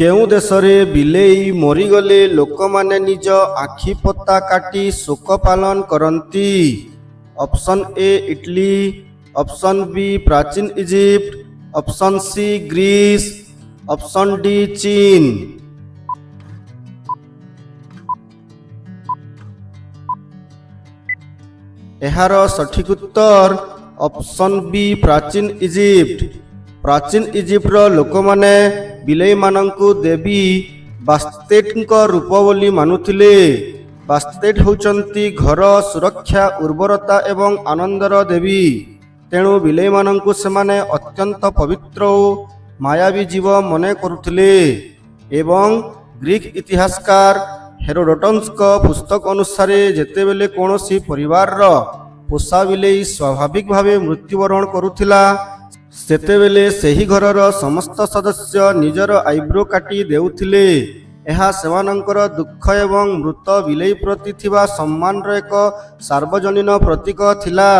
କେଉଁ ଦେଶରେ ବିଲେଇ ମରିଗଲେ ଲୋକମାନେ ନିଜ ଆଖି ପତା କାଟି ଶୋକ ପାଳନ କରନ୍ତି? Option A Italy, option B ପ୍ରାଚୀନ Egypt, option C Greece, option D ଚୀନ। ଏହାର ସଠିକ୍ ଉତ୍ତର ଅପସନ୍ ବି ପ୍ରାଚୀନ ଇଜିପ୍ଟ। ପ୍ରାଚୀନ ଇଜିପ୍ଟର ଲୋକମାନେ ବିଲେଇମାନଙ୍କୁ ଦେବୀ ବାସ୍ତେଟଙ୍କ ରୂପ ବୋଲି ମାନୁଥିଲେ। ବାସ୍ତେଟ ହେଉଛନ୍ତି ଘର, ସୁରକ୍ଷା, ଉର୍ବରତା ଏବଂ ଆନନ୍ଦର ଦେବୀ। ତେଣୁ ବିଲେଇମାନଙ୍କୁ ସେମାନେ ଅତ୍ୟନ୍ତ ପବିତ୍ର ଓ ମାୟାବୀ ଜୀବ ମନେ କରୁଥିଲେ। ଏବଂ ଗ୍ରୀକ ଇତିହାସକାର ହେରୋଡୋଟସଙ୍କ ପୁସ୍ତକ ଅନୁସାରେ, ଯେତେବେଳେ କୌଣସି ପରିବାରର ପୋଷା ବିଲେଇ ସ୍ୱାଭାବିକ ଭାବେ ମୃତ୍ୟୁବରଣ କରୁଥିଲା, ସେତେବେଳେ ସେହି ଘରର ସମସ୍ତ ସଦସ୍ୟ ନିଜର ଆଇବ୍ରୋ କାଟି ଦେଉଥିଲେ। ଏହା ସେମାନଙ୍କର ଦୁଃଖ ଏବଂ ମୃତ ବିଲେଇ ପ୍ରତି ଥିବା ସମ୍ମାନର ଏକ ସାର୍ବଜନୀନ ପ୍ରତୀକ ଥିଲା।